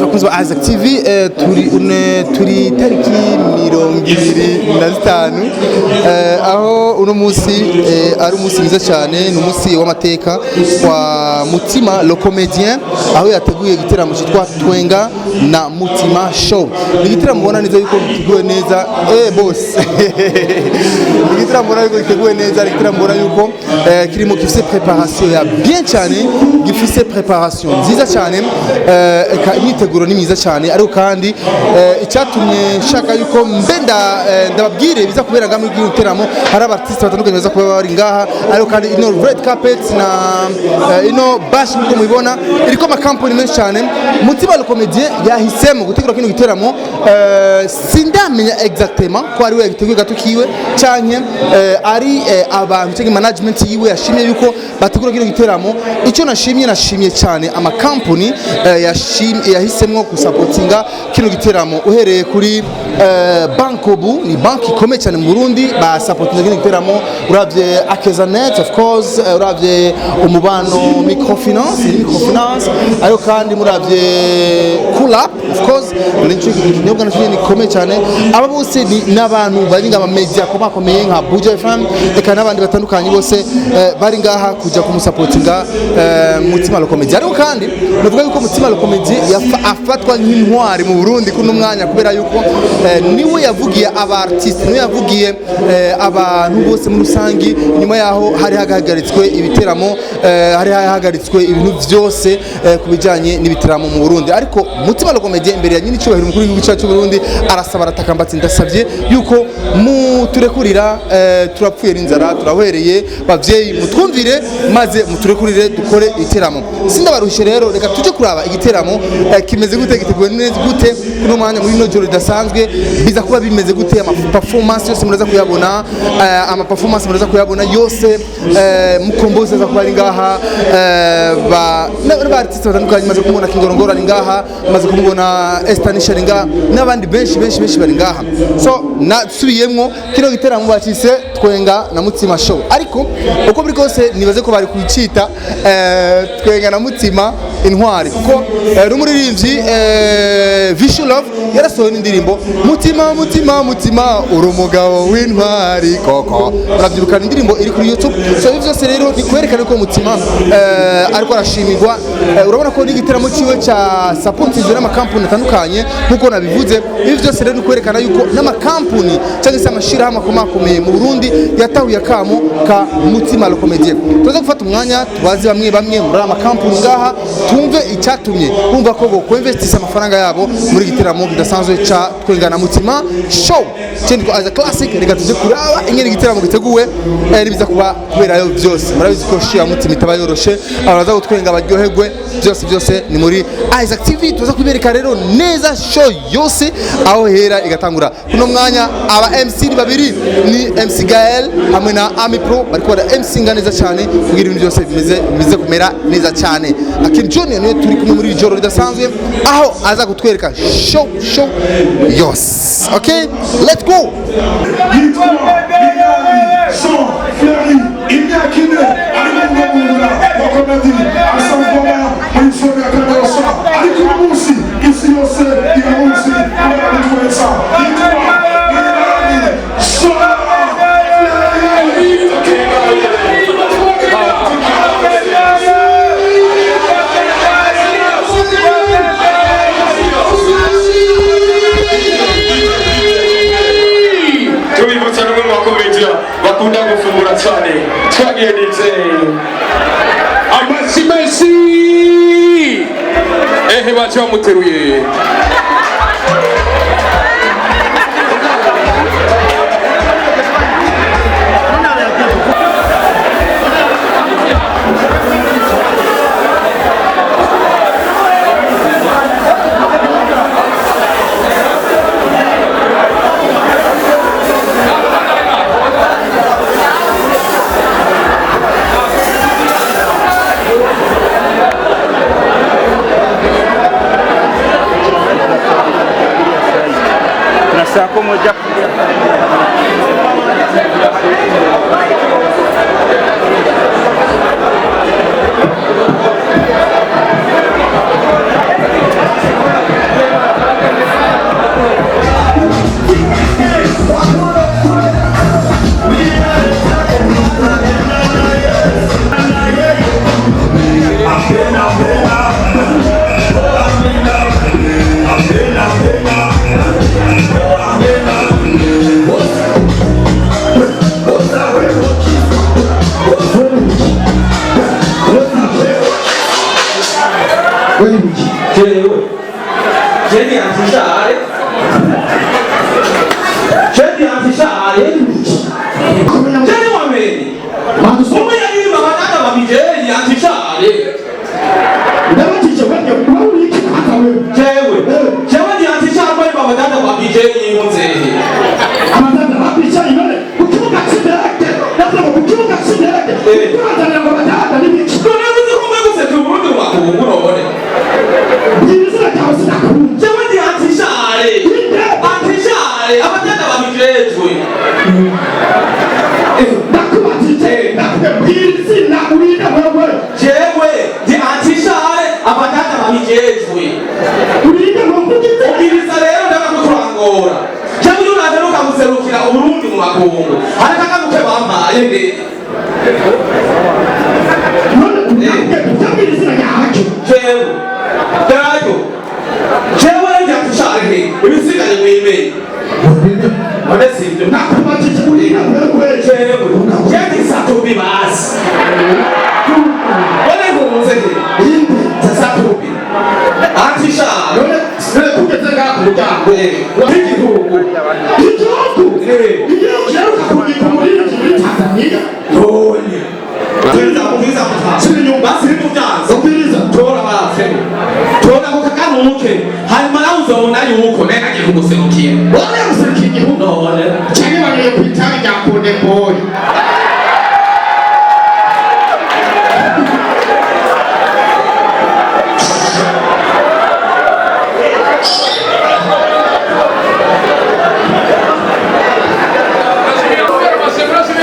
Yes, bakunzi ba Isaac TV, turi tariki 25, aho uno munsi ari umunsi mwiza cyane, ni umunsi w'amateka kwa Mutima le Comédien, aho yateguye igiteramo cyitwa Twenga na Mutima Show. Ni igiteramo ubona neza yuko giteguwe neza, boss. Ni igiteramo ubona yuko giteguwe neza, ni igiteramo ubona yuko kirimo gifise préparation ya bien cyane, gifise préparation nziza cyane, eka imyiteguro ni myiza cyane. Ariko kandi icyatumye nshaka yuko mbe ndababwire biza kubera ngaha muri giteramo, hari aba artiste batandukanye baza kuba bari ngaha. Ariko kandi ino red carpet na ino bash, nkuko mubibona, iriko amakampani menshi cyane. Mutima le Comédien yahisemo gutegura kino giteramo, sindamenya exactement ko ari we yagiteguye gato kiwe canke ari abantu canke management yiwe yashimye yuko bategura kino giteramo. Icyo nashimye, nashimye cyane amakampani yahisemwo gusapotinga kino giteramo, uhereye kuri Bankobu, ni banki ikomeye cyane mu Burundi, basapotinga kino giteramo. Uravye Akezanet, of course, uravye Umubano Microfinance, ni microfinance. Ariko kandi muravye Cool Up, of course, nico ikinyobwa nacyo nyene gikomeye cyane. Aba bose ni n'abantu bari nga media akomakomeye nka Buja FM, eka n'abandi batandukanye bose bari ngaha kuja kumusapotinga Mutima le Comédien. Ariko kandi navuga yuko Mutima le Comédien afatwa nk'intwari mu Burundi kuno mwanya, kubera yuko niwe yavugiye aba artiste, niwe yavugiye abantu bose muri rusangi, nyuma yaho hari hagaritswe ibiteramo, hari hagaritswe ibintu byose ku bijyanye n'ibiteramo mu Burundi. Ariko Mutima le Comédien, imbere ya nyine icyubahiro umukuru w'igihugu cyacu cy'u Burundi, arasaba, aratakamba ati: "Ndasabye yuko muturekurira, turapfuye n'inzara, turahwereye, bavyeyi mutwumvire maze muturekurire dukore ibiteramo." Sindabaruhishe rero, reka tuje kuraba igiteramo kimeze gute, giteguwe neza gute kuno mwanya muri ino joro ridasanzwe, biza kuba bimeze gute. Ama performance yose muraza kuyabona, ama performance muraza kuyabona yose. Mukombozi aza kuba ari ngaha, ba n'aba artiste batandukanye. Maze kumubona Kingorongoro ari ngaha, maze kumubona Estanisha ari ngaha, n'abandi benshi benshi benshi bari ngaha. So nasubiyemwo, kino giteramo bacise Twenga na Mutima Show, ariko uko biri kose nibaze ko bari kucita Twenga na Mutima Intwari, kuko n'umuririmbyi Vishu Love yarasohoye n'indirimbo "Mutima Mutima Mutima uri umugabo w'intwari koko", murabyirukana, indirimbo iri kuri YouTube. So ibi byose rero ni kwerekana ko Mutima ariko arashimirwa. Urabona ko n'igiteramo ciwe ca supportinzwe n'amakampani atandukanye nkuko nabivuze. Ibi byose rero ni kwerekana yuko n'amakampani cyangwa se amashirahamwe akomakomeye mu Burundi yatahuye akamo ka Mutima le Comédien. Tuze gufata umwanya tubaze bamwe bamwe muri aya makampani ngaha, tumve icyatumye bumva ko bokwinvestisa amafaranga yabo muri giteramo kidasanzwe ca Twenga na Mutima Show. Cyendiko as a classic, reka tuje kuraba ingene igiteramo giteguwe, nibiza kuba kuberayo byose. Murabizi ko show ya Mutima itaba yoroshe, abaza gutwenga baryoherwe, byose byose ni muri Isaac TV. Tuza kubereka rero neza show yose aho hera igatangura. Kuno mwanya aba MC ni babiri, ni MC Gael hamwe na Ami Pro, bariko bara MC nga neza cyane kugira ibintu byose bimeze kumera neza cyane. Akim Junior niwe turi kumwe muri iri joro ridasanzwe, aho aza kutwereka show yose. Okay, let's go. Yitwa Minani Jean Fleury, imyaka 4 ari mu mwuga wa comedy, asanzwe aba muri zone ya Kanyosha, ariko uyu munsi isi yose iramuzi kubera gutwetsa. Yitwa Minani Jean Fleury. Tubibutsa n'umwe mu bakomedia bakunda gufungura cyane. Twagendeje Amashyi menshi. Ehe, baje bamuteruye. Kuna saa moja. Jewe jeni antishare, jeni antishare, jeni wamenye umwe yaririmba abadada babijeni antishare. Ndabajije wewe, wewe uri iki kwanza wewe? Jewe, jewe ndi antishare kwari abadada babijeni yunzehe. Abadada babicaye none ku kibuga cy'indege, ndavuga ngo ku kibuga cy'indege kurazanira ngo abadada n'ibiki? None uzi ko mwe guseka Uburundi mu makungu none? Bwira izina ryawe, sinakumva. Jewe ndi antishare. Inde? Antishare, abadada babijejwe. Ndakubajije, ndakubwira, bwira izina, urinde wewe? Jewe ndi antishare, abadada babijejwe. Urinde wewe, uvuga izina. Ubwiriza rero ndakakuturangora cyangwa iyo uraje nukamuserukira Uburundi mu makungu, hari akagaruke bampaye nde. None ndakubwira, ndabwira izina ryawe. Jewe ndayo, jewe ndi antishare he, ibisigaye mwimeye none sibyo? Nakubajije, urinde wewe? Jewe, jewe ndi Satubi basi, none nkunze he. Inde? Satubi antishare. None none kugeze ngaha ku muryango W'igihugu. Igihugu. Igihugu giheruka kurungika umuririmbyi muri Tanzania. None ubwiriza, ubwiriza. Siri inyuma. Basi ntibyanze. Ubwiriza. Tora base, tora ako kaganuke, hanyuma nawe uzabona yuko naye nagiye kuguserukira. Wari yaguserukiye igihugu? None. Cyane, bagiye ku itabi rya Konde Boy.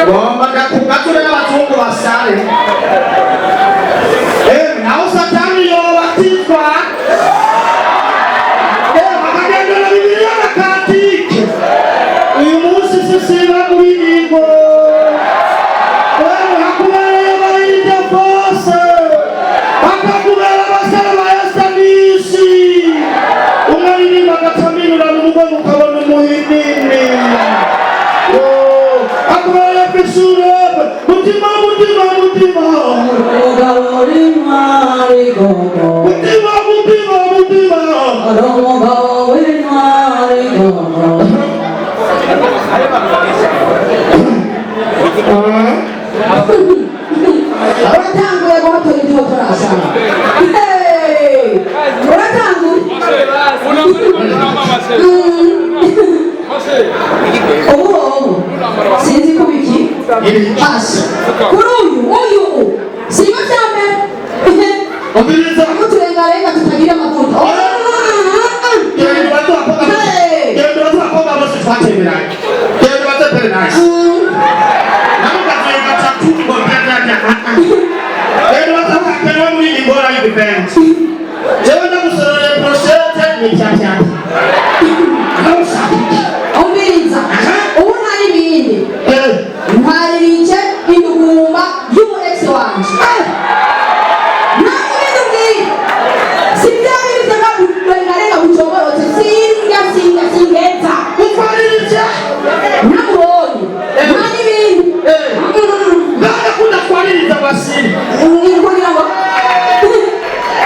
Ngomba ndakugature n'abazungu basare. Naho Satani yobatizwa, bakagendera Bibiliya na kantike. Uyu munsi sisiba muri ingo. Hakubereye bayirya bose, hakakubera abasore ba Esanisi. Umwe aririmba agataminura n'umugongo ukabona umuhinini. Hakubereye kw'ishure, mutima, mutima, mutima. Umugabo w'intwari gogo. Mutima, mutima, mutima. Uri umugabo w'intwari gogo. Uratanguye guhotora ibyo turasaba. Hey! Uratanguye. Ubu ubu sinzi ko biki hasi kuri uyu uyu siyo cya mbere. Umviriza. Muturengarenga tutagira amavuta. Genda ubaze abakobwa bose. Genda ubaze abakobwa bose twatemberanye. Genda ubaze Perenasi. Nawe ugazuye gatatu ngo byajyajya. Genda ubaze abakobwa bo muri Ingora y'Ibivensi. Jewe ndagusororeye brochette ni cyacya. Nawe ushaka iki? Umviriza, ubu nta n'ibindi, ntaririce indugumba y'umu ex wanje, nta n'ibindi ubwira, si bya bindi by'akarengarenga bucogorotse, singa singa singenza. Utwaririje? Namubonye, nta n'ibindi. None ko udatwaririza abasiri? Kugira ngo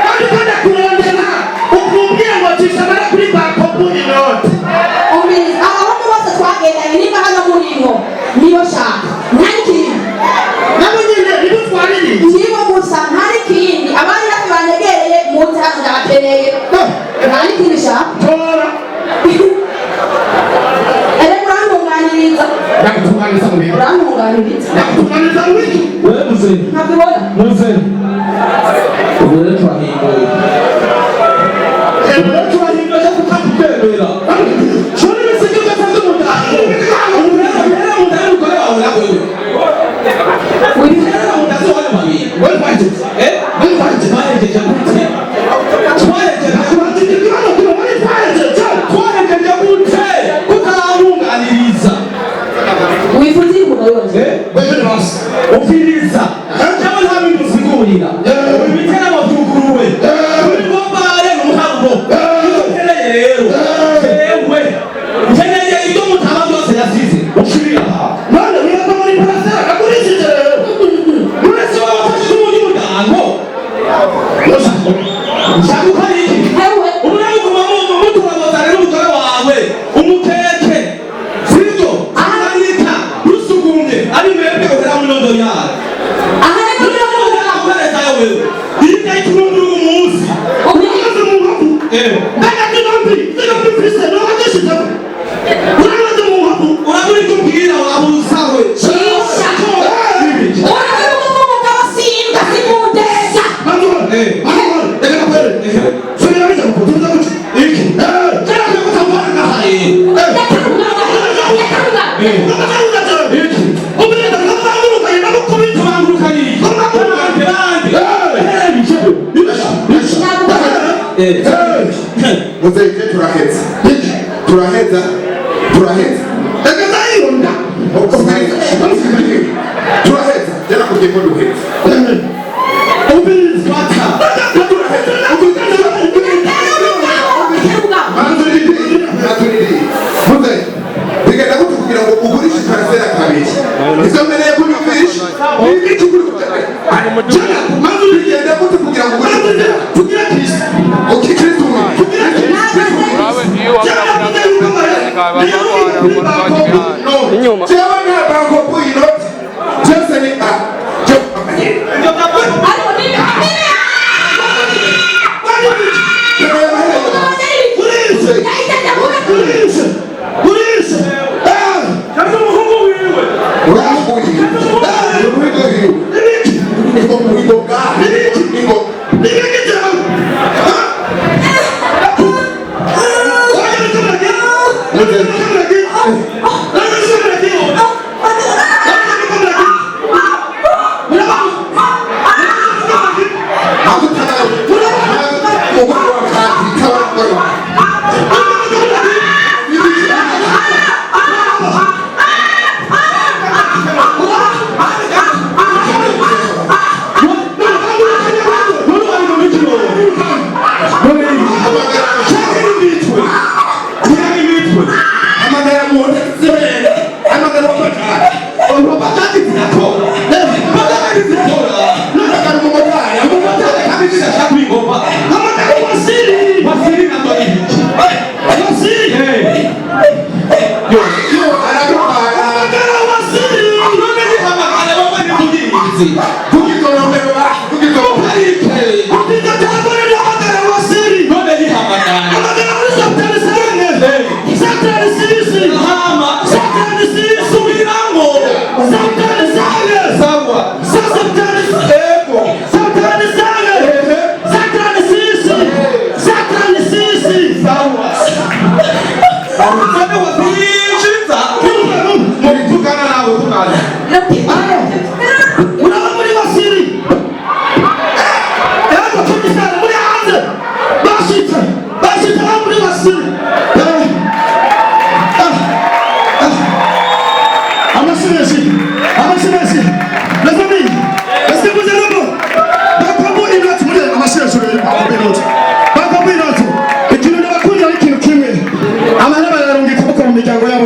Kandi ukunda kurondera ukumbwira ngo cishamara kuri bakopu inoti. Umviriza, abahungu bose twagendanye, nimba hano murimwo niyo shaka, nta n'ikindi. Nabo nyine nibo utwaririza. Ngibo gusa, nta n'ikindi. Abari hafi banyegereye muze hano, ndabakeneye, nta n'ikindi shaka. Tora. Erega urantunganiriza. Ndagutunganiza mu bintu. Urantunganiriza. Ndagutunganiza mu bintu. Wewe mzee. Ntabibona. Mzee, ubu rero turahinduye, ubu rero turahinduye cyo kutakutembera shuri ibisigo byose by'umuryango. Ubu rero rero mudari umugore wawe na wewe rero mudazi wanyu babiri. Wewe twahejeje. Eh. Wewe twahejeje. Twahejeje gute? Twahejeje. Nakubajije ikibazo kimwe, wewe twahejeje. Twahejeje gute kutarunganiriza? Wifuza umugore wanje. Eh. Wewe ni boss. Umviriza, cyangwa nta bintu usigurira, ibiteramo byuguruwe. Mbega zino mbi mfise noba zishizeko urabaze mu nkovu Urabura icyo ubwira wabuzawe. Cisha. Uravuga umugabo simbwa simundeza. Muzehe, turaheza, turaheza, turaheza. Turaheza, yarakubwiye ko duheza. Muzehe, bigenda gute kugira ngo ugurishe parcelle kabiri? Izo mbereye kunyumvisha ni iki kuri bigenda gute kugira ngo ugurishe uki Kristo? No, jewe nta banko inoti byose ni a Ariko ni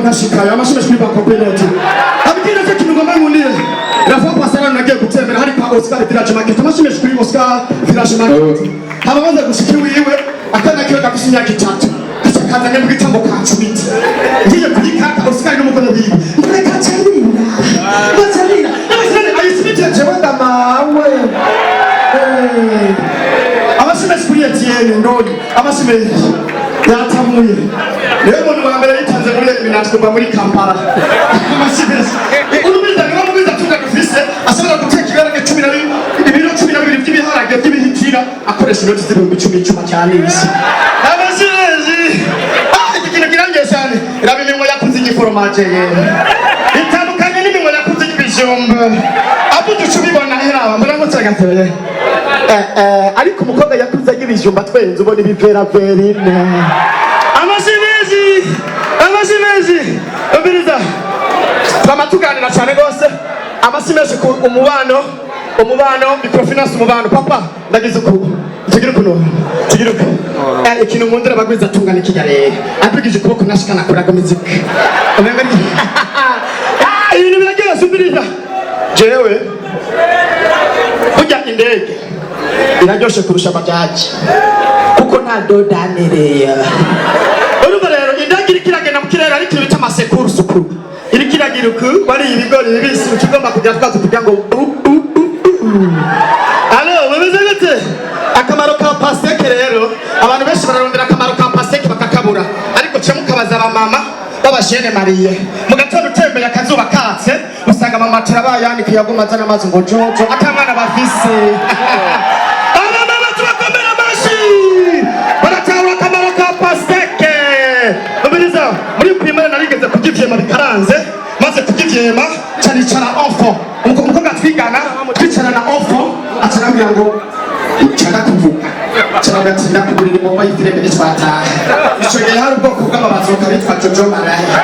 Ntashikayo amashyi menshi kuri Bankopo Inoti. Abwira ko ikintu ngomba nkundire Rafa Pasara nagiye gutembera hari kwa Oscar Village Market. Amashyi menshi kuri Oscar Village Market. Haba baza gushika iwiwe, akana kiwe gafise imyaka 3 kaca kazanye mu gitambo ka cubiti ngiye kuyikata. Oscar n'umugore wiwe ndeka carira bacarira n'abasirane ayisibitiye jewe ndamawe. Amashyi menshi kuri Etienne Ndoli. Amashyi menshi yatamuye rero umuntu wa mbere yitanze muri Eliminati kuva muri Kampala. Amashyi menshi. Urumviza niba mugwiza tunga dufise ashobora guteka ibiharage 12, ibiro 12 by'ibiharage by'ibihitira akoresha inoti z'ibihumbi 10 icuma cyane isi. Amashyi menshi. Ah, iki kintu kirangiye cyane. Raba iminwa yakuze igiforomaje ye itandukanye n'iminwa yakuze y'ibijumba avuze uca ubibona. Heraba muramutse gateye. Ariko umukobwa yakuze y'ibijumba twenze ubona ibiveraverine. Amashyi menshi, amashyi menshi. Umviriza, twama tuganira cyane rwose. Amashyi menshi ku Umubano, Umubano Microfinance, Umubano. Papa, ndagize uku tugira ukuntu tugira uku. Ikintu nkundira abagwiza atungana ikijya rero apigije ukuboko nashikana kuraga muzika umenga ni ah, ibintu biraryoshye. Umviriza, jewe burya indege iraryoshe kurusha bajaji kuko nta dodanereye. Urumva rero indege iriko iragenda mu kirere ariko ibita amasekuru suku iriko iragira uku wariye ibigori bibisi ukigomba kugira twazo kugira ngo bu bu bu bu. Alo, bimeze gute? Akamaro ka pastèque rero, abantu benshi bararondera akamaro ka pastèque bakakabura, ariko ca mukabaza abamama b'abajene mariye. Mu gatondo utembeye akazuba katse, usanga amamatera bayanikiye aguma azana amazi ngo jojo, atamwana bafise. Abamama tubakomera amashi, baratahura akamaro ka pastèque. Umviriza, muri primaire narigeze kurya ivyema bikaranze. Maze kurya ivyema, ca nicara enfant, umukobwa twigana, twicarana enfant, aca arambwira ngo nshaka kuvuga, carabwira ati: "Ndakugurira ingoma y'ifilime nitwataha." Ico gihe hari ubwoko bw'amabazoka bitwa Jojo Maraya.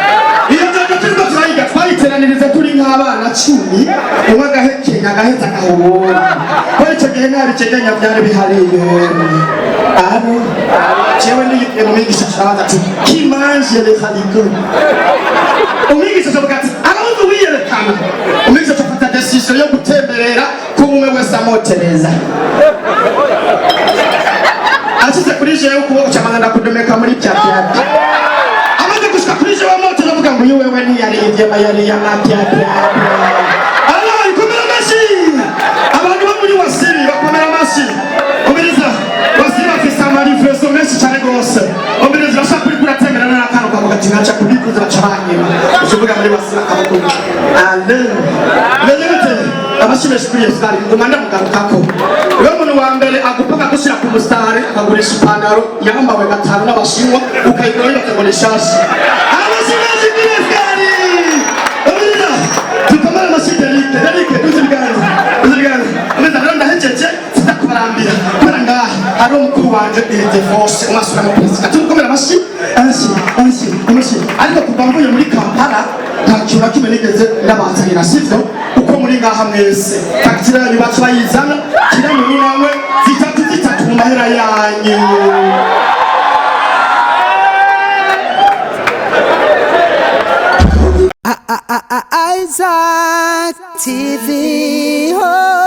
Iyo jojo turiko turayiga, twayiteraniriza turi nk'abana 10, umwe agahekenya, agaheza agahubura, kubera ico gihe nta bikegenya vyari bihariye. Aro jewe niyibwiye mu mwigisha, carabaza ati: "Qui mange les haricots?" Umwigisha avuga ati: "Arabuze uwiyerekana." Umwigisha afata décision yo gutemberera ko umwe wese amotereza. Ashyize kuri jewe ukuboko, cyamaze ndakudomeka muri pya pya. Amaze gushika kuri jewe amotereza, avuga ngo: "Uyu wewe ntiyariye ivyema, yariye amapya pya." Ara ikomera amashyi. Abantu bo muri Wasiri bakomera amashyi. Umviriza, Wasiri bafise amarifreso menshi cyane rwose. Umviriza, urashaka kuri kuratemberana n'akantu kavuga ati: "Nkaca kubikuza baca banyima." Ucuvuga muri Wasiri akabukuru alo meze gute? Amashyi menshi kuri Yesu. Kari nguma ndamugarukako. Niwe muntu wa mbere agupaka gushyira ku musitari, akagurisha ipantaro yambawe gatanu n'Abashinwa, ukayigura bakagura ishasha. Amashyi menshi kuri Yesu. Kari umviriza, tukomere amashyi. Derike, Derike, duze ibiganza, duze ibiganza. Umviriza rero, ndahejeje, sindakubarambira kubera ngaha hari umukuru wanje Ildefonse umwasura mu perezida. Tumukomere amashyi, amashyi, amashyi, amashyi. Ariko kuva mvuye muri Kampala nta kintu na kimwe nigeze ndabazanira, sivyo? Uko muri ngaha mwese fagitire yanyu baca bayizana, kira muntu nawe zitatu zitatu mu mahera yanyu. Isaac TV. Oh.